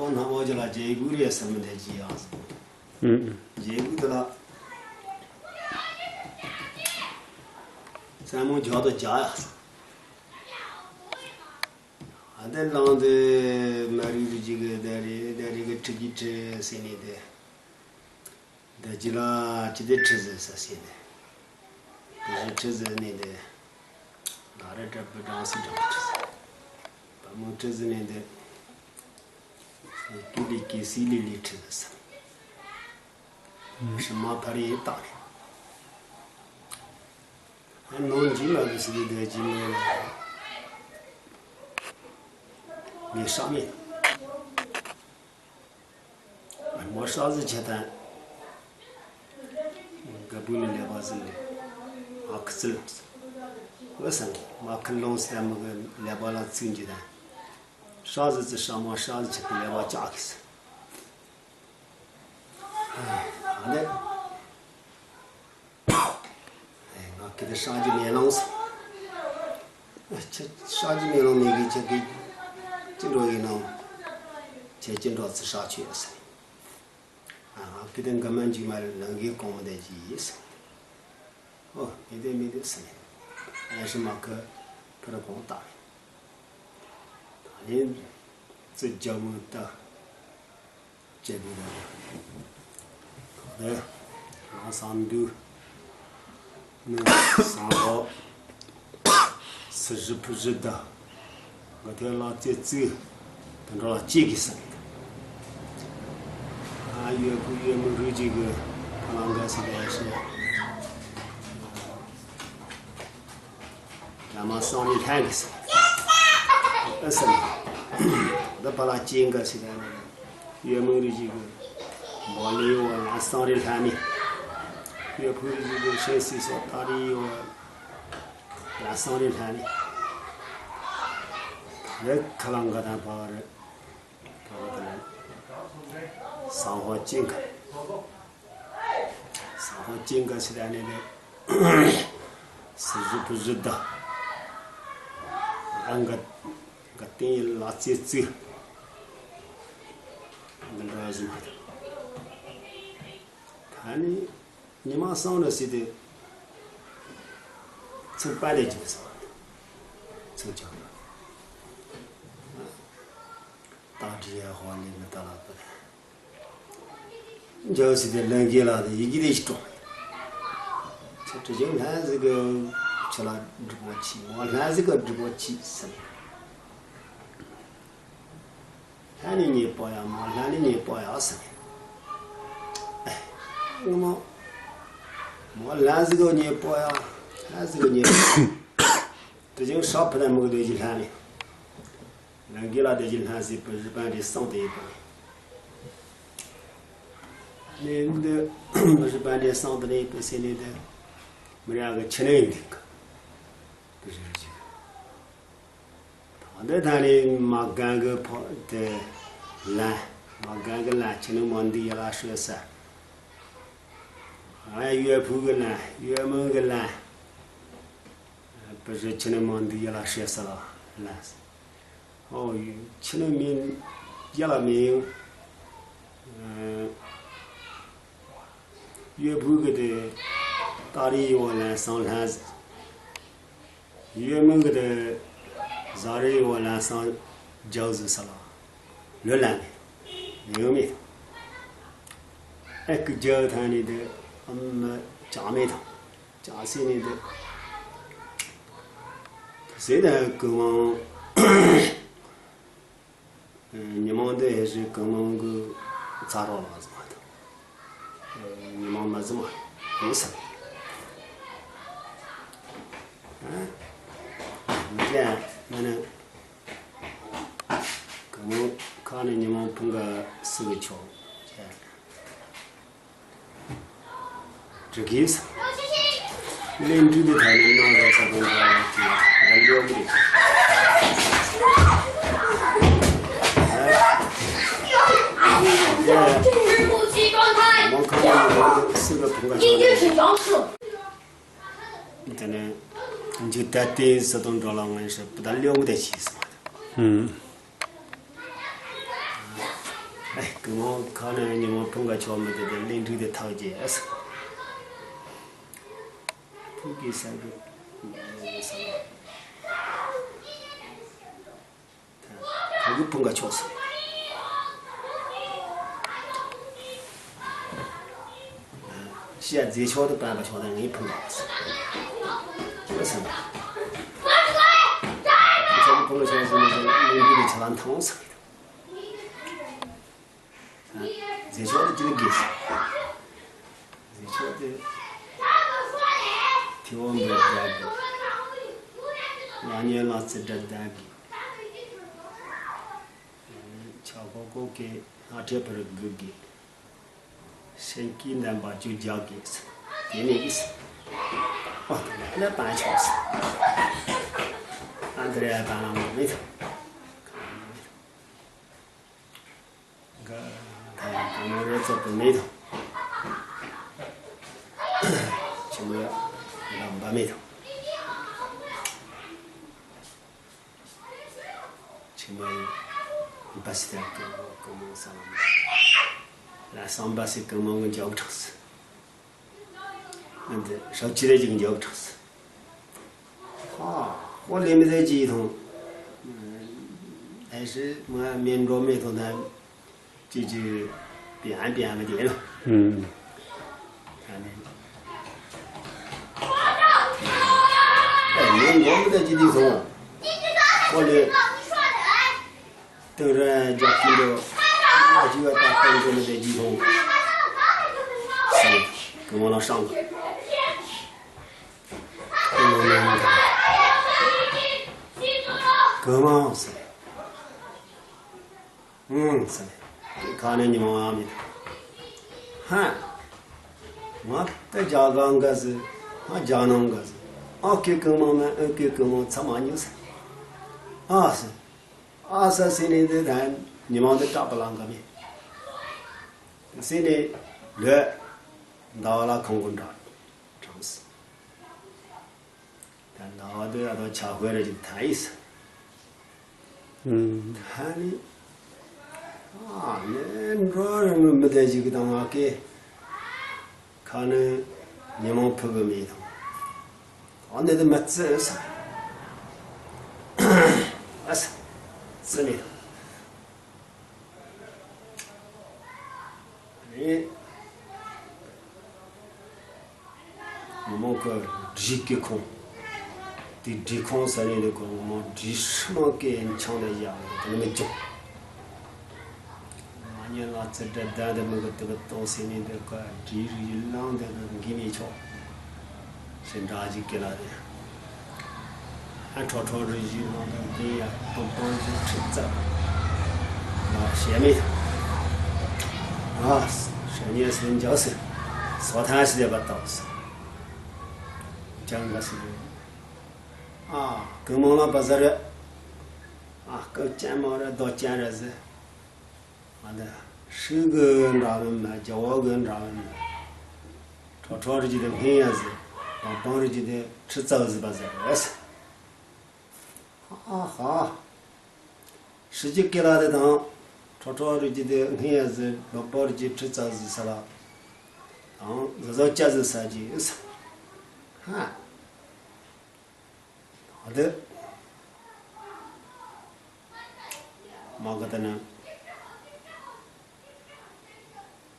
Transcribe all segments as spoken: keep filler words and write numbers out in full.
ཁོང་ནང་མོ་ཇི་ལ་རྒྱལ་པོ་རེད་ཟེར་མི་འདི་ཇི་ཡག་སོང་། ཨུ། རྒྱལ་པོ་དེ་ལ་སྲས་མོ་རྒྱག་ཏུ་རྒྱག་ཡག་སོང་། ཨ་དེ་ལང་དེ་མ་རིག་རིག་ཅིག་གི་དེ་རེད་དེ་རེད་གི་ཁྲི་གི་ཁྲི་ཟེར་ནས་དེ། འདི་ཅི་ལ་ཅི་སྟེ་ཁྲི་ཟེར་ས་ཟེར་ནས། དེ་བཞིན་ཁྲི་ཟེར་ནས་འདི། ད་རེ་གྲབ་པའི་སྦྲང་སི་སྦྲང་ཁྲི་ཟེར། བ་མོ་ཁྲི་ཟེར་ནས་འདི། ཀི་ལི་ཀི་སི་ལི་ལི་ཁྲི་ཟེར་ས། ཧྲི་མ་ཕ་རི་ཡི་རྟགས་རེད། ཨ་ནོར་འཇིགས་མ་གི་སི་ལི་འདི་ཇི་མེད་ལ། ངས་ཤ་མེད། མོ་ཧྲ་ཟི་ཆེ་དང་། ག་བུ་ནི་ལེ་བ་ཟི་ནི། ཨ་ཁི་ཙི་ལ། འོ་ས་ནི་མ་ཁི་ལོང་སི་དང་མི་གི་ལེ་བ་ལ་ཚིག་འཇི་དང་། ཧྲ་ཟི་ཙི་ཧྲ་མོ་ཧྲ་ཟི་ཆེ་གི་ལེ་བ་ལྕགས་ཀྱི་སི། ཨ་ནི། ང་གི་དེ་ཧྲ་ཇི་མེ་ལང་སི། ཧྲ་ཇི་མེ་ལང་མེ་གི་ཆེ་གི་ཅི་འགྲོ་ཡིན་ནམ། ཆེ་ཅི་འགྲོ་ཙི་ཧྲ་ཆུ་ཡོད་སི། ང་གི་དེ་འགའ་མ་འཇིགས་མ་རེད་ལང་གི་གོང་མ་དེ་ཇི་ཡིས། ཨོ་མི་དེ་མི་དེ་སི། ཨ་ཧྲི་མ་ཁི་ཕི་ར་གོང་ལྟ་རེད། ད་ནི་ཙི་རྒྱ་མོ་ལྟ། ཅེས་པའི་རེད། ད་རེས་ང་སང་འདུས་ནས་སང་ཧོ་སི་ཧྲི་ཕུ་ཧྲི་ད་ག་ཐེ་ལ་ཙེ་ཙི་དེ་འདྲ་ལ་ཅིག་གི་སང་ཨ་ཡོད་ཁུ་ཡོད་མི་རུ་ཅིག་གི་ཕ་ལང་ག་སི་ལ་ཤེས། ཡ་མ་སང་རི་ལྷན་གི་སི་ཨ་སི་ལ་ད་ཕ་ལ་ཅིག་ག་སི་ལ་ནི། ཡོད་མུན་རི་ཞིག་གི་མོ་ལི་ཡོ་ལ་སང་རི་ལྷ་ནི། ཡོད་ཕུ་རི་ཞིག་གི་ཤེས་སི་སོ་ཏ་རི་ཡོ་ལ་སང་རི་ལྷ་ནི། རེ་ཁ་ལང་ག་དང་བ་རེ་བ་དང་སང་ཧོ་ཅིང་ག་སང་ཧོ་ཅིང་ག་སི་ལ་ནི་རེ། སི་ཟི་བུ་ཟི་ད། ཨ་འགའ་འགའ་ཏིང་ཡི་ལ་ཙེ་ཙི། འདི་འདྲ་བ་ཟིན་མ་ཐུབ། ད་ནི་ཉི་མ་སང་ར་སི་དེ་ཚུར་པ་ལས་ཀྱི་སོང་། ཚུར་ཀྱང་། རྟགས་འདྲི་ཡ་ཧོ་ལེ་མི་ལྟ་ལ་པ། འཇའ་སི་དེ་ལན་གྱི་ལ་དེ་ཡི་གེ་དེ་ཞིག་སྤྲོ། ཁྱེད་དྲི་ཅན་ལྷན་ཟིག་གི་ཆུ་ལ་འགྲིག་པོ་ཆི་མོ་ལྷན་ཟིག་གི་འགྲིག་པོ་ཆི་ཟེར། ལྷན་ནི་ཉེ་པོ་ཡ་མོ་ལྷན་ནི་ཉེ་པོ་ཡ་ཟེར། ཨེ། ངོ་མོ། མོ་ལྷན་ཟིག་གི་ཉེ་པོ་ཡ། ལྷན་ཟིག་གི་ཉེ་པོ། དྲི་ཅན་ཧྲ་ཕུ་ལ་མི་གི་དེ་ཞིག་ལྷན་ནི། ལང་གི་ལ་དེ་བཞིན་ལྷན་སྲིད་པུ་རི་པན་རི་སང་དེ་ཡིན་པ། ནས་འདི་རི་པན་རི་སང་དེ་ནས་ཡིན་པ་ཟེར་ནས་དེ་མི་ར་གི་ཆི་ནས་ཡིན་དེ་གི་དེ་བཞིན་ཅིག་ད་འདི་ད་ནས་མ་གང་གི་ཕོ་དེ་ལན་མ་གང་གི་ལན་ཆི་ནས་མ་འདི་ཡ་ལ་ཤོད་ས། ཨ་ཡོད་ཕུག་གི་ལན་ཡོད་མོན་གི་ལན། པུ་ཧྲི་ཆི་ནི་མོ་འདི་ཡ་ལ་ཧྲེ་ས་ལ་ལ། ཨོ་ཆི་ནི་མིན་ཡ་ལ་མིན། ཡོད་ཕུག་གི་དེ་ཏ་རི་ཡོ་ལན་སང་ལན། ཡོད་མོན་གི་དེ་ཟ་རི་ཡོ་ལན་སང་རྒྱག་ཟི་ས་ལ་ལོ་ལན་མི་ཡོད་མེད། ཨེ་ཀི་རྒྱག་ཐང་ནི་དེ་ཨམ་ཅང་མེད་དང་། ཅང་སེ་ནི་འདི། ཟེ་ན་ཀུན་མང་། ཉི་མ་འདི་ཧེ་ཧྲི་ཀུན་མང་གི་ཚ་རོགས་ལ་ཟི་མ་དང་། ཉི་མ་མ་ཟི་མ་ཡིན་ས། མི་ཀྱ་མ་ནི། ཀུན་མང་ཁ་ནི་ཉི་མ་ཕུང་ག་སི་གི་ཆོག་ཅེས། དྲི་གིས། ལན་འབྲུ་དེ་ཐ་ནི་སྣང་ར་ས་དང་འདྲ་བ་གི་འདྲ་ཡོད་མི་རེད། ཡ་ཡ། མོ་ཁ་ནི་མོ་སི་ག་ཕུང་ག་ཆོག་ནི་རེད། དེ་ནས་འཇུ་ད་ལྟའི་ས་དང་འགྲོ་ལ་ངན་ཞབས་ད་ལེའུ་དེ་ཆེས་སོང་། ཧུམ། ཨེ། གང་མང་ཁ་ནས་ཉི་མ་ཕུང་ག་ཆོག་མི་དེ་དེ་ལེན་འགྲིག་དེ་ཐག་བཅད་ཨེ། ཕུང་གི་ས་གི་ས་ཕུང་གི་ཕུང་ག་ཆོག་ས། ཤི་ཡ་རྫས་ཆོག་ཏུ་པན་པ་ཆོག་ད་ངའི་ཕུང་ག་ས། ཨེ་ས། ཕུང་ག་ཕུང་ག་ཆོག་ས་ནི་ལེན་འགྲིག་དེ་ཆ་ལ་འཐང་ས་གི། རྫས་ཆོག་དེ་ཅི་ལ་དགོས། རྫས་ཆོག་དེ་ཐེའུ་འབུད་དགོས། ང་ཉེ་ལ་རྩི་འདྲ་ལྡན་དགོས། ཆ་ཀོ་ཀོ་གི་སྣ་ཁྲིད་པར་དགོས་དགོས། སེང་གེའི་འདམ་པ་བཅུ་རྒྱག་དགོས། དེ་ནས་ཨོ་དེ་ལ་ལ་པན་ཆོག་ས། ཨ་འདི་རེད། པན་ལ་མ་མེད། ག་ག་མོ་རེ་ཚོ་དུ་མེད་དང་། ཆི་མོ་ལ་འབའ་མེད་དང་། ཆི་མོ་འབའ་སི་ལ་གང་མོ་གང་མོ་ས་ལ་མེད། ལ་སང་འབའ་སི་གང་མོ་ངི་འཇོག་གྲགས་སི། འདི་ཧྲབ་ཆི་རེ་ཅིག་འཇོག་གྲགས་སི། ཧ། ཧོ་ལེ་མི་ཟེར་གྱིས་ཐོང་། ཨེ་ཧྲི་མ་མེན་འགྲོ་མེད་ཐོང་ད། ཅི་ཅི་པིའང་པིའང་གི་དེ་ལ། ཨུམ། ཨ་ནི། ཨེ་མེན་འགྲོ་མི་ད་ཅི་དེ་ཐོང་། ཧོ་ལེ། དེང་ར་རྒྱག་གིན་འདུག་ཨ་ཅི་བ་ད་གཏོང་གི་མི་ཟེར་གྱིས་ཐོང་། སི། གི་མོ་ལ་ཧྲང་གི། གང་མང་ཟེར། ཨང་ཟེར། དེ་ཁ་ནས་ཉི་མ་མེད། ཧ། ང་ད་རྒྱ་གང་ག་ཟེར། ང་རྒྱ་ནང་ག་ཟེར། ཨ་ཁེ་གང་མང་ན་ཨ་ཁེ་གང་མང་ཚ་མ་ཉུང་ཟེར། ཨ་ཟེར། ཨ་ཟེར་ཟེར་ནས་དེ་ད་ཉི་མ་འདི་སྐྲག་པ་ལང་ག་མེད། ཟེར་ནས་ལོས་ཟླ་བ་ལ་ཁང་གོ་འདྲ་དྲངས། ད་ཟླ་བ་དེ་ཨ་ད་ཆ་ཧོད་རེ་ཅིག་ཐ་ཡིས། ཨུམ། ཐ་ནི། ཨ་ནི་འགྲོ་རེ་མི་མི་དེ་ཅིག་དང་ང་ཀེ། ཁ་ནི་ཉི་མ་ཕུ་གི་མེད་དང་། ཨ་ནི་དེ་མི་བརྩི་ས། ཨ་ས། བརྩི་མེད་དང་། རེད། ངོ་མ་ཁོ་འབྲས་ཀྱི་ཁོང་། དེ་འབྲས་ཁོང་ཟ་ནས་ནི་ཁོ་ངོ་མ་འབྲས་ཧྲི་མ་ཀའི་ཆང་དེ་བཞག་ནས་དེ་ནི་མི་འཇོག་ང་ཉལ་ལ་ཙི་འདྲ་བསྡད་དེ་མི་གི་དེ་གི་ལྟོགས་ཟེར་ནས་འདི་ཁོ་འབྲས་རིགས་ལངས་དེ་གི་འགི་མི་ཆོག་ཞེས་འདྲ་ཞིག་སྐད་ལ་དེ། ཨ་ཁྲོ་ཁྲོ་རུ་བཞིའི་ནང་དུ་འདི་ཡང་སྟོབས་དང་གི་ཁྲི་རྩ་ལ་ཞེ་མེད། ཨ་ཞེ་ཉེ་སུ་འཇགས་སུ་སོ་ཐང་ཞིག་ལས་པ་བཏགས་སོ། ཅང་དགའ་སུ་རེད། ཨ་གང་མང་ལ་བ་ཟ་རེད། ཨ་སྐབས་ཅན་མང་རེད་རྡོ་ཅན་རེད་ཟེར། ང་འདི་ཧྲིལ་གི་འདྲ་མིན་མ་རྒྱ་བོ་གི་འདྲ་མིན་མ། ཁྲོ་ཁྲོ་རི་ཅི་དེ་སྔོན་ཡ་ཟི། བང་བང་རི་ཅི་དེ་ཁྲི་རྩ་ཟི་བ་ཟི་རེད། ཧ་ཧ། ཧྲི་ཅི་ཀི་ལ་དེ་དང་། ཁྲོ་ཁྲོ་རི་ཅི་དེ་སྔོན་ཡ་ཟི། བང་བང་རི་ཅི་ཁྲི་རྩ་ཟི་ས་ལ། དང་ཟི་ཟོ་ཅ་ཟི་ས་ཅི་ཨིས། ཧ། ཨ་དེ། མ་ག་ད་ན།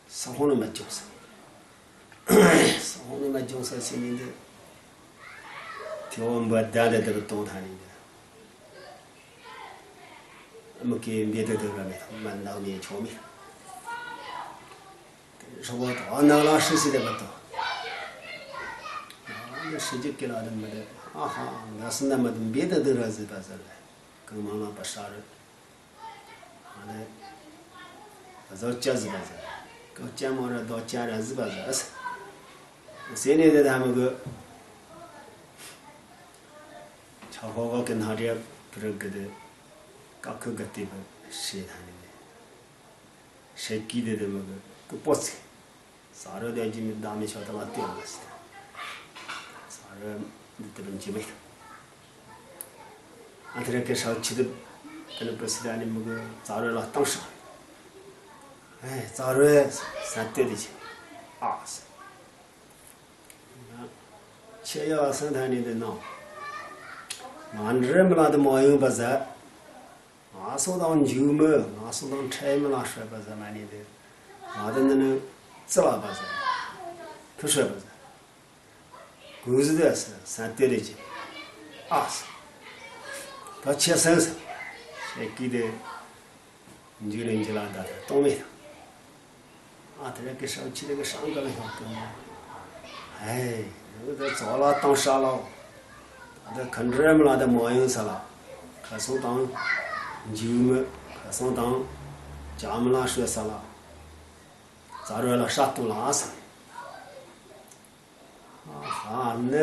ས་ཧོ་ནི་མ་ཅོག་ས། ས་ཧོ་ནི་མ་ཅོག་ས་ཟེར་ནི་འདི། ཐེ་བོ་འབའ་ད་ད་ད་གཏོང་ཐ་ནི་འདི། མི་ཀའི་འབེ་ད་ད་ར་མེད་མ་ནག་མེད་ཆོག་མེད། ཧྲ་བོ་དོ་ཨ་ནག་ལ་ཧྲི་སི་དེ་མ་དོ། ནག་ལ་ནི་ཧྲི་ཅི་ཀི་ལ་དེ་མི་དེ། ཨ་ཧ་ང་སི་ན་མ་དེ་འབེ་ད་དེ་ར་ཟི་པ་ཟེར་ལེ། གང་མང་ལ་པ་ཧྲ་རེད། ཨ་ནི་ད་ཟོ་ཅ་ཟི་པ་ཟེར། གང་ཅན་མང་ར་དོ་ཅ་ར་ཟི་པ་ཟེར། ཟེར་ནས་དེ་ད་མི་གི། ཆ་ཧོ་ཧོ་གི་ན་རེ་པི་རི་གི་དེ། ཀ་ཁུ་གི་ཏི་པི་ཤེས་ཐ་ནི་དེ། ཤེས་ཀི་དེ་དེ་མི་གི་ཀི་པོ་ཚི། ས་རུ་དེ་ཅི་མི་བདག་མི་ཆོག་ཏུ་ལ་སྟོན་མ་སི། ས་རུ་འདི་ལྟ་བུ་འཇི་མི་ཐུབ། ཨ་ཐི་རེ་ཀེ་ཧྲ་ཆི་དུ་དེ་ནི་པི་སི་ད་ནི་མི་གི་ས་རུ་ལ་བཏང་ཧྲ། ཨེ་ཙཱ་རོལ་ཟེར་ལྟོས་དེ་བྱས། ཨ་ཟེར། ཁྱེད་ཡ་སེམས་ཐག་ནས་འདི་གནང་། ང་འདྲེ་མི་ལ་དེ་མ་ཡོང་པ་ཟེར། ང་སོ་དང་འཇིགས་མི་ང་སོ་དང་འཕྲད་མི་ལ་ཤོད་པ་ཟེར་མ་ནས་དེ། ང་དེ་འདི་ནི་ཙི་ལ་པ་ཟེར། ཁུ་ཤོད་པ་ཟེར། གུ་ཟི་དེ་ཟེར་ཟན་ཏེ་རེ་ཅི། ཨ་ཟེར། ད་ཁྱེད་སེམས་ཟེར། ཞེས་ཀི་དེ། འཇིགས་རེ་འཇིགས་ལ་འདའ་དེ་གཏོང་མེད་དང་། ཨ་དེ་རེ་ཀི་ཧྲང་ཆི་རེ་ཀི་ཧྲང་ག་ལ་ཤོག་གི། ཧེ། འདི་དེ་ཙོ་ལ་བཏང་ཧྲ་ལ། ད་དེ་ཁ་འདྲེ་མི་ལ་དེ་མ་ཡོང་ས་ལ། ཁ་སང་དང་། འཇིགས་མི། ཁ་སང་དང་། ཇག་མི་ལ་ཤོད་ས་ལ། ཙཱ་རོལ་ལ་ཧྲ་གཏོང་ལ་ཨ་ཟེར། ཨ་ནི་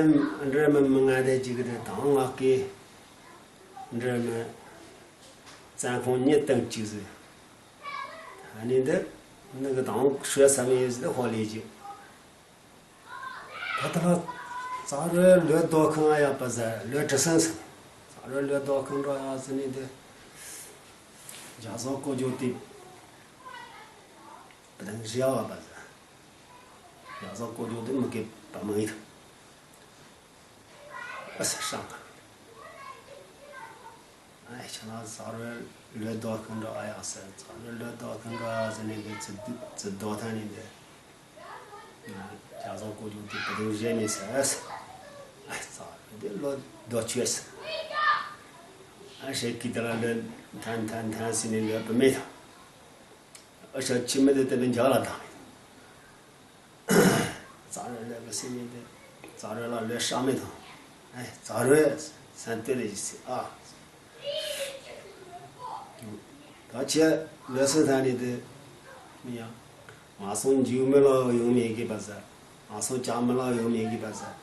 འདྲེ་མི་མི་ང་དེ་ཅིག་གི་དེ་དང་ང་ཀི་འདྲེ་མི་བཙན་ཁང་གཉིས་སྟེང་གཅིག་ཟིག་ཨ་ནི་འདི་ནི་གི་དང་ཤོད་ས་མི་ཡོད་ཟིག་ཧོ་ལེ་ཅིག་ད་ལྟ་ལ་ཙཱ་རོལ་ལོས་རྡོ་ཁང་ཨ་ཡ་པ་ཟེར་ལོས་དྲི་སེང་ཟེར། ཙཱ་རོལ་ལོས་རྡོ་ཁང་འགྲོ་ཡ་ཟེར་ནི་འདི་རྒྱ་བཟའ་ཀོ་ཇོ་ཏི་བུ་དང་བཞི་བ་པ་ཟེར། རྒྱ་བཟའ་ཀོ་ཇོ་ཏི་མི་སྐད་པ་མི་ཡིན། ཨ་ས་ཧྲང་ཨ་ཡ་ཆ་ན་ཙཱ་རོལ་ལོས་རྡོ་ཁང་འགྲོ་ཨ་ཡ་ཟེར། ཙཱ་རོལ་ལོས་རྡོ་ཁང་འགྲོ་ཨ་ཡ་ཟེར་ནས་འདི་ཙི་ཙི་རྡོ་ཐང་ནས་འདི། རྒྱ་བཟའ་ཀོ་ཇོ་ཏི་བུ་དང་བཞི་ནས་ཟེར། ཨ་ཙཱ་རོལ་འདི་ལོས་རྡོ་ཆོས་ཟེར། ཨ་ཞེས་ཀི་དེ་ལ་ལོས་ཐན་ཐན་ཐན་ཟེར་ནས་ལོས་བུད་མེད་དང་། ཨ་ཞག་ཕྱི་མི་དེ་དེ་བས་འཇག་ལ་དང་། ཙཱ་རོལ་ལོས་གི་སེམས་ཉིད་དེ། ཙཱ་རོལ་ལ་ལོས་ཧྲ་མེད་དང་། ཨེ་ཙཱ་རོལ་ཟན་ཏེ་རེ་ཅི་ཟེར་ཨ། ད་ཁྱེད་ལོས་སེམས་ཐག་ནས་དེ། མི་ཡ། ང་སོང་འཇིགས་མི་ལ་ཡོང་མེད་གི་པ་ཟེར། ང་སོང་ཇག་མི་ལ་ཡོང་མེད་གི་པ་ཟེར།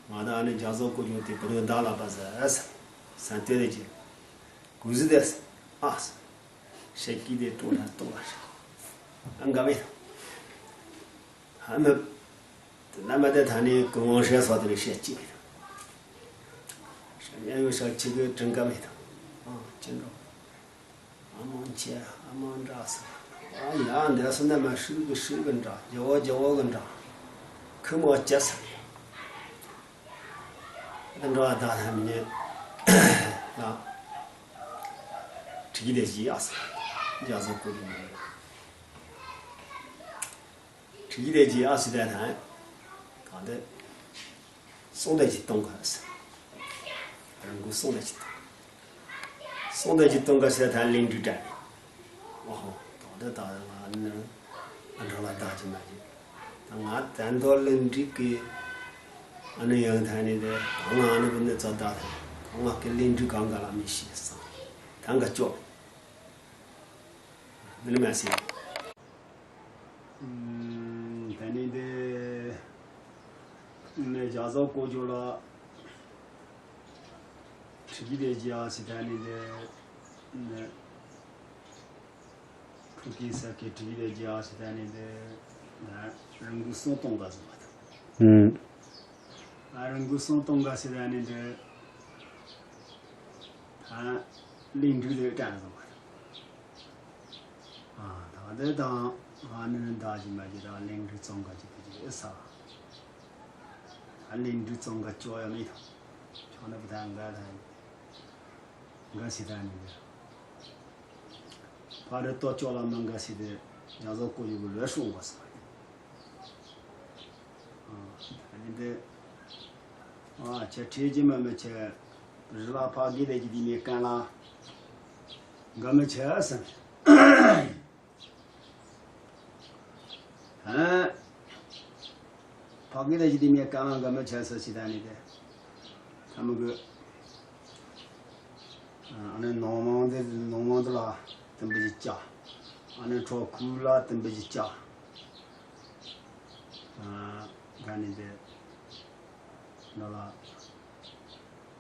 ང་ད་ཨ་ནི་རྒྱ་བཟའ་ཀོ་ཇོ་ཏི་བུ་དང་བདག་ལ་པ་ཟེར། ཟན་ཏེ་རེ་ཅི། གུ་ཟི་དེ་ཟེར་ཨ་ཟེར། ཞེས་ཀི་དེ་ཏོ་ན་ཏོ་ལ་ཧྲ། ཨ་འགའ་མེད། ཧ་མི། དེ་ན་མ་དེ་ད་ནི་ཀུན་དབང་ཧྲེ་སོགས་དེ་ནི་བཤད་ཅི་མེད། ཧྲ་ཉན་ཡོད་ཤག་ཅི་གི་དྲན་ག་མེད། ཨ་ཅི་འགྲོ། ཨ་མང་ཆེ་ཨ་མང་འདྲ་ཟེར། ཨ་ཡ་འདས་སོ་ན་མ་ཧྲུལ་གི་ཧྲུལ་གི་འདྲ་རྒྱ་བོ་རྒྱ་བོ་གི་འདྲ། ཁི་མོ་ཅི་ཟེར། ཨ་འགྲོ་ཨ་ད་ད་མི་ཉན། ལ། ཁྲི་གི་དེ་ཞི་ཨ་ཟེར། རྒྱ་བཟའ་ཀོ་ཇོ་མི། ཁྲི་གི་དེ་ཅི་ཨ་སི་ད་ཐང་། གང་དེ། སོང་དེ་ཅི་གཏོང་ག་ཟེར། རང་གུ་སོང་དེ་ཅི་གཏོང་། སོང་དེ་ཅི་གཏོང་ག་ཟེར་ད་ལིང་ཏྲི་དྲ། ཨོ་ཧོ། གང་དེ་ད་ང་ནི་ཨ་འགྲོ་ལ་ད་ཅི་མ་ཅི། ད་ང་ད་འདོ་ལིང་ཏྲི་གི་ཨ་ནི་ཡང་ད་ནི་དེ་ད་ང་ཨ་ནི་གི་ནི་ཙོ་ད་ད་ང་གི་ལིང་ཏྲི་གང་ག་ལ་མི་ཤེས་སང་། ད་འགའ་ཅོག་མི་ནི་མ་ཟེར། ཨུམ། ད་ནི་འདི་ནས་རྒྱ་བཟའ་ཀོ་ཇོ་ལ་ཁྲི་གི་དེ་ཅི་ཨ་སི་ད་ནི་འདི་ནས་ཕྲུ་གུའི་ས་ཀའི་ཁྲི་གི་དེ་ཅི་ཨ་སི་ད་ནི་འདི་ནས་རང་གི་སོང་གཏོང་ག་སོང་བ་དང་། ཨུམ། ཨ་རང་གི་སོང་གཏོང་ག་སི་ད་ནི་འདི་ད་ལིང་འབྲུག་ལས་དྲན་སོང་བ་དང་། ཨ་ད་དེ་དང་ང་ནི་འདའ་ཞིག་མ་ཞིག་དང་ལིང་འབྲུག་བཙོང་ག་ཅིག་དེ་ཅིག་ཨེ་ས། ད་ལིང་འབྲུག་བཙོང་ག་ཅོག་ཡ་མེད་དང་། ཁྱོད་ནི་བུ་ད་འགའ་ད་འགའ་སི་ད་ནི་འདི། ཕ་རི་ལྟོ་ཅོག་ལ་མ་འགའ་སི་དེ་རྒྱ་བཟའ་ཀོ་ཇོ་གི་ལོས་སྲུང་བ་སོང་། ཨ་ནི་དེ། ཨ་ཁྱེད་ཁྲིད་ཀྱི་མ་མི་ཁྱེད་རི་ལ་ཕ་གི་དེ་ཀྱི་དེ་མི་ཀན་ལ་འགའ་མི་ཁྱེད་ཟེར། ཨ། ཕ་གི་དེ་ཀྱི་དེ་མི་ཀན་ལ་འགའ་མི་ཁྱེད་ཟེར་ཞིག་ད་ནི་དེ། ཐ་མི་གི། ཨ་ནི་ནང་མང་དེ་ནང་མང་དེ་ལ་དུམ་བུ་ཅིག་བཅག་ཨ་ནི་ཁྲོ་ཁུ་ལ་དུམ་བུ་ཅིག་བཅག་ཨ་ད་ནི་དེ་ནོ་ལ་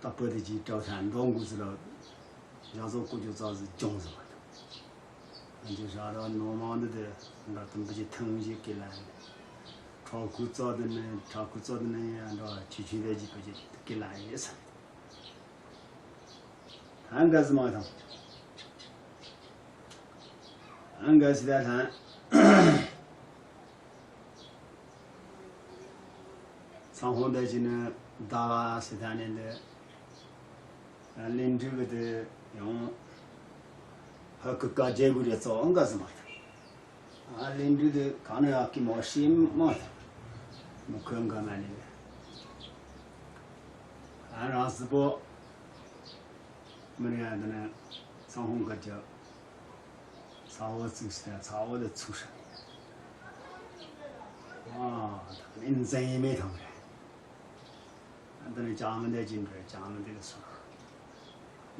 ཏ་པོ་དེ་ཅིག་སྤྲོ་ཐན་འགྲོ་འགུ་ཟི་ལ་རྒྱ་བཟའ་ཀོ་ཇོ་ཙག་ཟི་ཅོང་ཟི་བ་དང་། ཨ་ཅི་ཧྲ་ར་ནོ་མང་དེ་དེ་འདྲ་དུམ་བུ་ཅིག་ཐང་ཞིག་ཀི་ལ་ཡིན། ཁྲོ་ཁུ་ཙོ་དེ་ནི་ཁྲ་ཁུ་ཙོ་དེ་ནི་ཡང་འདྲ་ཆུ་ཆུ་དེ་ཅིག་པོ་ཅིག་ཀི་ལ་ཡིན་ས། ད་འགའ་ཟི་མ་དང་། ཨང་ག་སི་ད་ཐང་། ཚང་ཧོང་ད་ཅི་ནི་ད་ལ་སི་ད་ནི་འདི། ལིན་ཀྲུའུ་གི་དེ་ཡང་ཧ་ཀི་ཀ་རྒྱལ་པོ་རེ་ཙོ་ཨང་ག་སི་མ་ཐང་། ཨ་ལིན་ཀྲུའུ་དེ་ག་ནི་ཡག་གི་མོ་ཤེས་མ་ཐང་། མི་ཁོན་ག་མ་ནི་ཨ་རང་སི་པོ། མི་རེ་ཡ་འདི་ནི་ཚང་ཧོང་ག་རྒྱལ། ཚ་བོ་བཙུགས་ཟེར་ཚ་བོ་དེ་ཚུགས་ཤིང་། ཨ་ད་ནི་འཛིན་ཡིན་མེད་དང་རེད། འདི་ནི་ཅང་མི་འདེད་ཀྱིན་འགྲོ་ཅང་མི་འདེད་ལ་སོང་།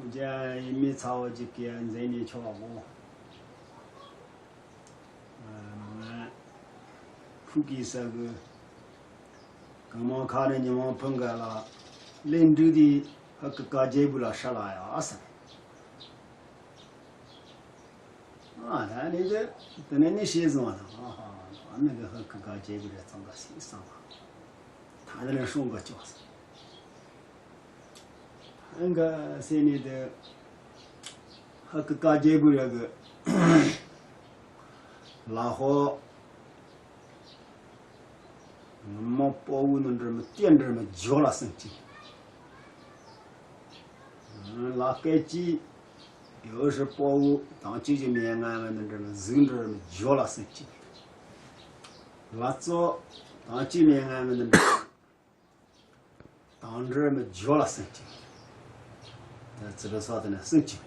རྒྱ་ཡིན་མེད་ཚ་བོ་གཅིག་གིས་འཛིན་ནས་ཆོག་གོ། ང་ཕུག་གི་ས་གི་གང་མང་ཁ་ནས་ཉི་མ་ཕུང་ག་ལ་ལེན་འདུག་དེ་ཧ་ཀི་ཀ་རྒྱལ་པོ་ལ་ཧྲ་ལ་ཡ་ཟེར། ཨ་ད་ནི་དེ་དེ་ནས་ནི་ཤེས་སོང་བ་དང་ཨ་ཧ་ཨ་ནི་གི་ཧ་ཀི་ཀ་རྒྱལ་པོ་རེ་ཙང་ག་སི་སང་བ་ད་དེ་ནས་སྲུང་ག་ཅོག་ཟེར། ཨང་ག་སེ་ནི་དེ་ཧ་ཀི་ཀ་རྒྱལ་པོ་རེ་གི་ལ་ཧོ། མོ་པོ་བུ་ནི་འདྲ་མི་སྐྱེ་འདྲ་མི་འཇོ་ལ་སེང་ཅི། ལ་སྐད་ཅི། ཡོ་ཧྲི་པོ་བུ་དང་གཅིག་ཅི་མེ་ང་མི་འདི་འདྲ་མི་གཟུགས་འདྲ་མི་འཇོ་ལ་སེང་ཅི། ལ་ཙོ་དང་གཅིག་མེ་ང་མི་འདི་འདྲ་དང་འདྲ་མི་འཇོ་ལ་སེང་ཅི། ད་ཙི་ར་སོ་དེ་ན་སེང་ཅི།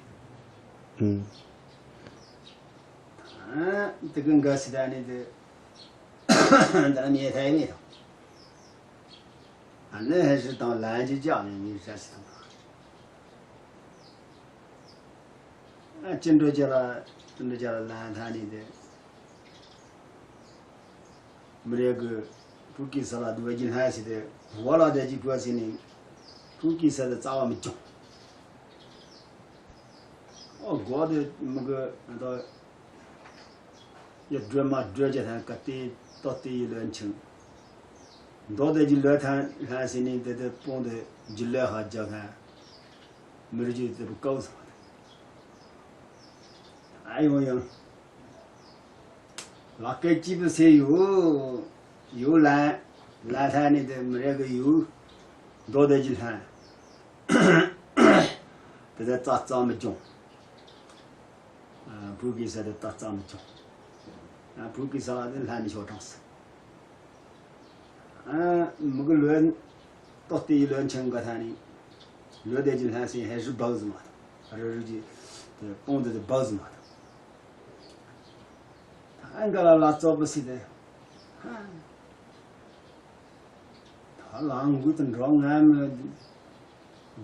ཨུམ། དེ་གི་འགའ་སི་ད་ནི་དེ་ད་ནི་ཐའི་མེད་དང་། ཨ་ནི་ཧེ་ཧྲི་དང་ལན་ཅི་ཅག་ནི་ནི་ཧྲ་སི་དང་། ཨ་ཅི་འགྲོ་ཅི་ལ་ཅི་འགྲོ་ཅི་ལ་ལན་ཐ་ནི་དེ། མི་རེ་གི་ཕུག་གི་ས་ལ་དུ་བ་ཅི་ལྷ་སི་དེ་བ་ལ་དེ་ཅི་བ་སི་ནི་ཕུག་གི་ས་དེ་རྩ་བ་མི་ཅུང་། ཨོ་གོ་དེ་མི་གི་ཨ་ད། ཡ་སྒྲོལ་མ་སྒྲོལ་གྱི་ལྷན་ཀ་ཏི་ཏོ་ཏི་ཡི་ལོན་ཆིང་། མདོ་དེ་གྱི་ལོ་ཐན་ལྷན་སི་ནི་དེ་དེ་སྤོང་དེ་གྱི་ལོ་ཧ་རྒྱ་ལྷན། མི་རུ་གྱི་དེ་བུ་ཀའུ་སོང་། ཨ་ཡོང་ཡོང་། ལག་སྐད་གཅིག་པུ་སེ་ཡུ། ཡུ་ལན། ལན་ཐན་ནི་དེ་མི་རེ་གི་ཡུ། མདོ་དེ་གྱི་ལྷན། དེ་དེ་རྩ་རྩ་མི་སྐྱོང་། ཕུག་གི་ས་དེ་ད་རྩ་མི་ཆོག་ཕུག་གི་ས་ལ་དེ་ལྷན་ནི་ཤོག་གྲངས་སུ། མི་གི་ལོན་ཏོ་ཏི་ཡི་ལོན་ཆེན་ག་ཐ་ནི། ལོ་དེ་གྱི་ལྷན་སི་ཧེ་རུ་བག་ཟི་མ་ཐོ། རུ་རུ་གྱི་དེ་སྤོང་དེ་དེ་བག་ཟི་མ་ཐོ། ད་འགའ་ལ་ལ་ཙོག་པོ་སི་དེ། ད་ལང་གུ་དེ་འགྲོ་ང་མི།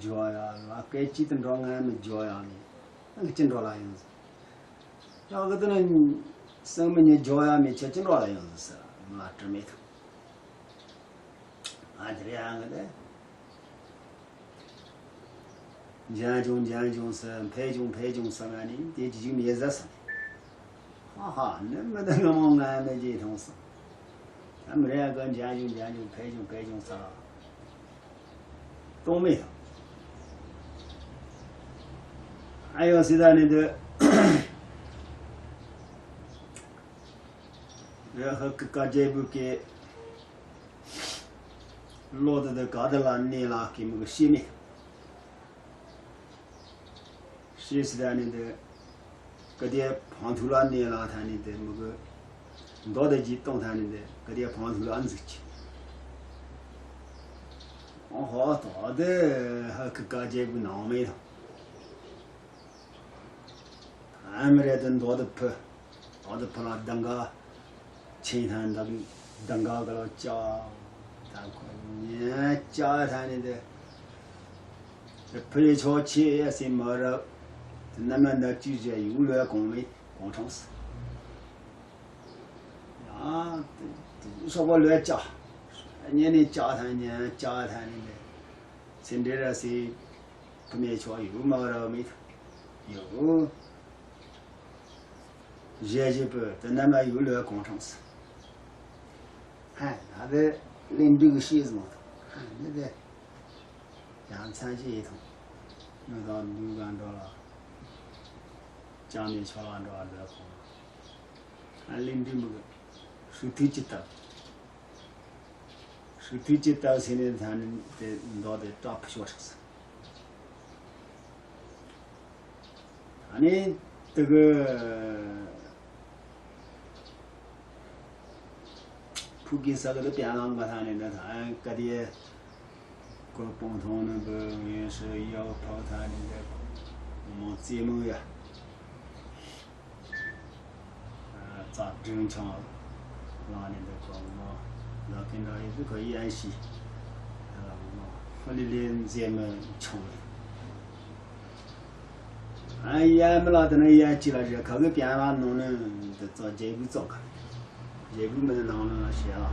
འཇོ་ཡ་ལ་སྐད་ཅིག་ཏུ་འགྲོ་ངན་མི་འཇོ་ཡ་མི་ཨང་ཅི་འགྲོ་ལ་ཡོང་ཟེར། ཡང་གི་དེ་ནི་སང་མི་ཉི་འཇོ་ཡ་མི་ཁྱེད་ཅི་འགྲོ་ལ་ཡོང་ཟེར་ཟེར་ང་དྲི་མེད་དང་། ང་དེ་རེ་ཡང་གི་དེ་འཇན་ཅུང་འཇན་ཅུང་ཟེར་འཕེལ་ཅུང་འཕེལ་ཅུང་ཟེར་ང་ནི་དེ་ཅི་ཅིག་མི་ཟ་ཟེར། ཧ་ཧ་ནི་མི་དེ་ང་མོ་ང་ནི་ཅི་མཐོང་སོང་། ད་མི་རེ་ཡ་གི་འཇན་ཅུང་འཇན་ཅུང་འཕེལ་ཅུང་འཕེལ་ཅུང་ཟེར། གཏོང་མེད་དང་། ཨ་ཡོ་སི་ད་ནི་འདི་རེ་ཧ་ཀི་ཀ་རྒྱལ་པོ་ཀེ་ལོ་དེ་དེ་ག་དེ་ལ་གནས་ལ་ཀེ་མི་གི་ཤེས་མེད། ཤེས་སི་ད་ནི་འདི་ག་དེ་བང་ཐུག་ལ་གནས་ལ་ཐ་ནི་འདི་མི་གི་མདོ་དེ་ཅི་གཏོང་ཐ་ནི་འདི་ག་དེ་བང་ཐུག་ལ་འཛུགས་ཀྱི། ཨོ་ཧོ་ཏོ་དེ་ཧ་ཀི་ཀ་རྒྱལ་པོ་ནང་མེད་དང་། ཨ་མི་རེ་དེ་མདོ་དེ་ཕུ། མདོ་དེ་ཕུ་ལ་གདང་ག་ཆེན་ཐང་འདབ་གདང་ག་ག་ལ་ཅག་ད་ཁོ་ཉན་ཅག་ཐང་ནི་དེ། དེ་ཕུ་ཡི་ཆོག་ཆེ་ཡ་སེ་མ་རབ། དེ་ན་མ་ན་ཅི་ཟེ་ཡུ་ལོ་གོང་མེ་གོང་ཁྲང་སི། ཡང་སོག་པོ་ལོས་བཅག་ཉེ་ནས་བཅག་ཐང་ཉན་བཅག་ཐང་ནི་ལས་ཚེ་འདྲེ་ར་སི་ཕུ་མེ་ཆོག་ཡུ་མ་ར་མི་ཐ་ཡུ་ཞེ་ཞེ་པོ་དེ་ན་མ་ཡུ་ལོས་གོང་ཁྲང་སི། ཧ་ད་དེ་ལིན་འབྲུག་གི་ཤེས་ཟིན་མ་ཐ་ཧ་ནི་དེ་ཡང་མཚན་ཅི་ཡི་ཐང་ཡུ་དང་འདུག་ག་འགྲོ་ལ་ཅང་ནས་ཆོག་ལ་འགྲོ་བ་ལོས་གོང་། ཨ་ལེ་འདི་མི་གི་ཧྲུའུ་ཐུའུ་ཅི་ལྟ་བུ། ཧྲུའུ་ཐུའུ་ཅི་ལྟ་བུ་ཟེར་ནས་ད་ནི་དེ་མདོ་དེ་སྐྲག་ཕུ་ཤོར་ཤག་ཟེར། ཨ་ནི་དེ་གི་ཕུ་གི་ས་གི་དེ་པན་ལང་ག་ཐང་ནས་ད་ཐང་ཀ་དེ་གོ་སྤུངས་ཐོང་ནི་གི་ངན་སྲི་ཡོ་ཕག་ཐང་ནས་དེ་མོ་རྩེད་མོ་ཡ། རྩ་སྒྲིང་ཆང་ལངས་ནས་འདི་ཁོ་ངོ་ལ་ཀིན་ར་ཡི་ཁོ་ཡན་ཤི་ལ་ངོ་ཧོ་ལི་ལི་མཛེས་མི་ཆུང་ཨ་ཡན་མི་ལ་དེ་ནི་ཡན་ཅི་ལ་རེ་ཁ་གི་པན་ལ་ནང་ནི་འདི་ཙོ་རྒྱལ་བུ་ཙོ་ག་རྒྱལ་བུ་མི་ནི་ནང་ནི་ཞེ་ལ་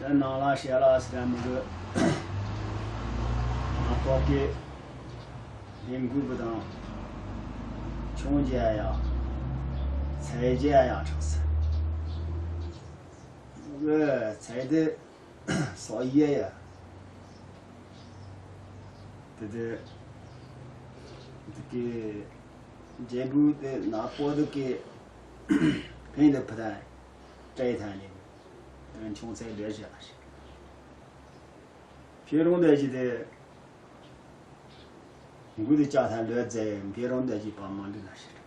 རེ་ནང་ལ་ཞེ་ལ་སི་ར་མི་གི་ང་ཏོག་གི་ལས་འགུལ་བུ་དང་ཆུང་རྒྱལ་ཡང་ཚད་རྒྱལ་ཡང་གྲགས་སི་གི་ཚད་དེ་སོག་ཡེ་ཡ། དེ་དེ་དེ་གི་རྒྱལ་བུ་དེ་ནག་པོ་དེ་གི་ཕན་དེ་ཕུ་ཐན་བྲལ་ཐན་ནས་དོན་ཆུང་ཚད་ལས་བཞག་ཞིག་ཕེ་རོང་དེ་ཞིག་དེ། མགུལ་དུ་ལྕགས་ཐལ་ལོས་མཛད་འཕེལ་རོང་འདས་ཀྱི་བ་མ་འདི་ན་ཞེས།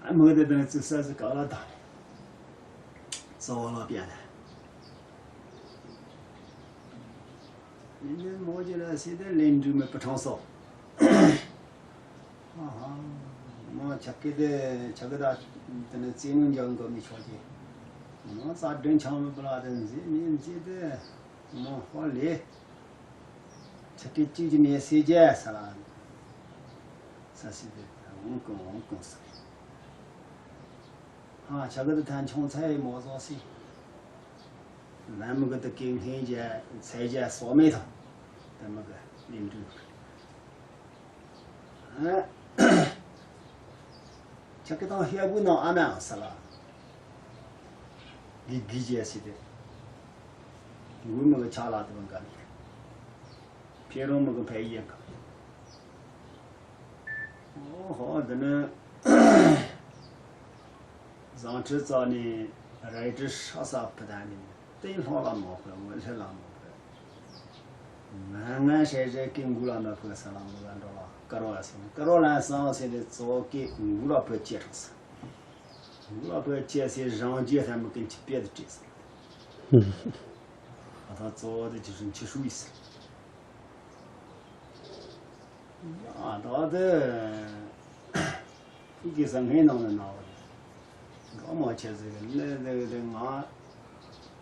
ད་མོ་དེ་དང་བཙུགས་ས་སུ་ག་ལ་དང་། རྩ་བ་ལ་པྱ་ལ། མི་འདི་མོ་ཅི་ལ་སི་དེ་ལེན་འགྲུལ་མེད་པ་ཁྲང་སོ། ཨ་ཧ། མོ་ཆ་ཀི་དེ་ཆ་ཀི་ད་དེ་ནི་རྩེད་མོ་འཇང་གོ་མི་ཆོག་གི། མོ་རྩ་སྒྲིང་ཆང་མི་པ་ལ་དེ་མཛེས་མི་མཛེས་དེ། མོ་ཧོ་ལེ། ཆ་ཀི་གཅིག་གི་ནས་སེ་རྒྱལ་ས་ལ། ས་སི་དེ་འོང་ཀོང་འོང་ཀོང་ས། ཧ་ཆ་ཀི་དེ་ཐན་ཆུང་ཚ་ཡི་མོ་ཟོ་སི། ལམ་གི་དེ་ཀི་ངྷེ་རྒྱལ་ཚ་རྒྱལ་སོ་མེ་ཐོ། དེ་མི་གི་ལིམ་ཀྲུ། ཆ་ཀི་དང་ཧེ་བུ་ནང་ཨ་མ་ས་ལ། གི་གི་རྒྱལ་སི་དེ། འུ་མི་གི་ཆ་ལ་དེ་བ་འགའ་མི། ཕེ་རོང་མི་གི་ཕེ་ཡེ་ག་ཨོ་ཧོ་འདི་ནི་བཟང་ཁྲི་རྩ་ནས་རལ་གྲི་ཧྲ་ས་ཕུ་ཐན་ནི་སྟེང་ལྷོ་ལ་མོ་ཕུ་ངོ་ལྷི་ལ་མོ་ཕུ་ང་ང་ཧྲེ་ཧྲེ་ཀི་མགུ་ལ་མ་ཕུ་ས་ལ་མོ་ལ་འགྲོ་ལ་ཀ་རོ་ལ་སེ་ཀ་རོ་ལ་སང་སེ་ནི་ཙོ་ཀི་མགུ་ལ་ཕུ་ཅེ་ཁྲག་ས་མགུ་ལ་ཕུ་ཅེ་སེ་རང་རྒྱལ་ཐ་མི་ཀིན་ཅི་པེ་དུ་ཅེ་ས་ཨ་ད་ཙོ་དེ་ཅི་ཧྲུན་ཅི་ཧྲུ་ཡི་ས། ཡ་ད་དེ་ཁྱེད་ཀྱི་ས་ངའི་ནང་ལ་ན་བ་རེད། འགྲོ་མ་བྱས་ཟེར་གི་ལེ་ལེ་ལེ་ང་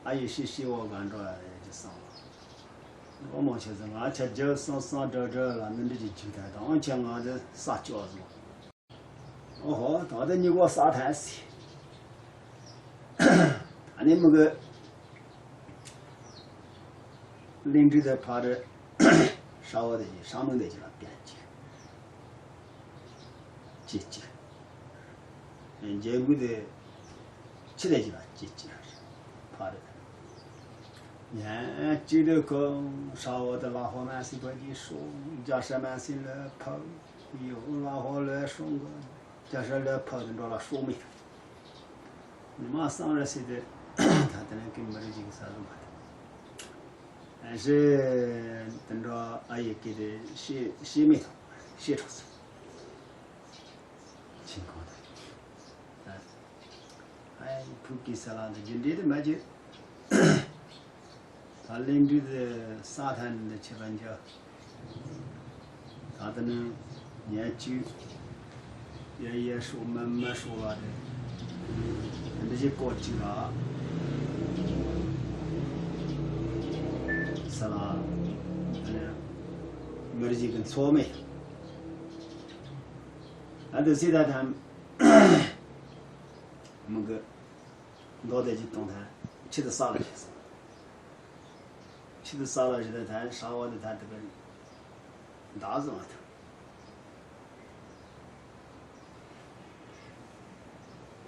ཨ་ཡེ་ཤི་ཤི་བ་ག་འགྲོ་ཡ་རེད་ཅེས་བསམ་ལ། འགྲོ་མ་བྱས་ཟེར་ང་ཆ་རྒྱབ་སང་སང་འདྲ་འདྲ་ལ་མི་འདྲི་ཅིག་ཅིག་ད་དང་ཆ་ང་དེ་ས་ལྕོག་བཟུང་། ཨོ་ཧོ་ད་དེ་གཉིས་ཀ་ས་ཐན་སི། ཨ་ནི་མི་གི་ལིང་ཏི་དེ་ཕ་རི་ཧྲ་བོ་དེ་ཡི་ཧྲ་མོ་དེ་ཅི་ལ་བསྟན་ཅིག་ཅི་ཅི། རྒྱལ་བུ་དེ་ཕྱི་དེ་ཅི་ལ་ཅི་ཅི་ལ་ཕ་རི། ཡང་ཅི་དེ་ཁོ་ཧྲ་བོ་དེ་ལ་ཧོ་མ་སི་བ་ཅི་ཧྲོ་རྒྱ་ཧྲ་མ་སི་ལ་ཕ་ཡོ་ལ་ཧོ་ལ་ཧྲོ་གི་རྒྱ་ཧྲ་ལ་ཕ་དེ་འགྲོ་ལ་ཧྲོ་མི། ཉི་མ་སང་ར་སི་དེ་ད་དེ་ནས་ཀི་མི་རི་ཅིག་ས་ལུ་མ་དེ། ཨ་ཞེ་དེ་འདྲ་ཨ་ཡེ་ཀི་དེ་ཤེས་ཤེས་མེད་དང་ཤེས་གྲོགས་སུ་ཕྱིན་གང་དང་། ཨ་ཡེ་ཕུག་གི་ས་ལ་འདི་རྒྱུ་འབྲས་དེ་མ་བརྗེད། ད་ལན་འདྲི་དེ་ས་ཐན་འདི་ཆེ་བ་འཇག་ད་ལྟ་ནི་ཉལ་བཅུག་ཡ་ཡ་ཧྲོག་མ་མ་ཧྲོག་ལ་རེད། འདི་བཞིན་སྐོར་གཅིག་ལ་ས་ལ་མི་རིགས་ཀྱི་འཚོ་མེད། ཨ་འདི་སྲིད་ད་དམ་མི་དགོས། མདོ་དེ་ཅིག་གཏོང་ཐལ། ཕྱི་དུ་ས་ལ་བཞག་སོང་། ཕྱི་དུ་ས་ལ་བཞག་ད་ཐལ་ཧྲ་བ་དེ་ཐལ་དེ་བས་འདག་བཟོ་མ་ཐུབ།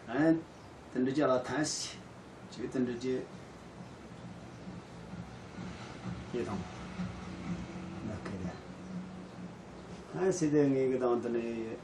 ཨན། དེ་འདྲ་ཅག་ལ་ཐལ་ཞིག་ཅིག་དེ་འདྲ་ཅིག་ཡེ་དང་། ན་ཁེ་དེ། ཨན་སི་དེ་ངེད་ཀྱི་དང་དེ་ནས།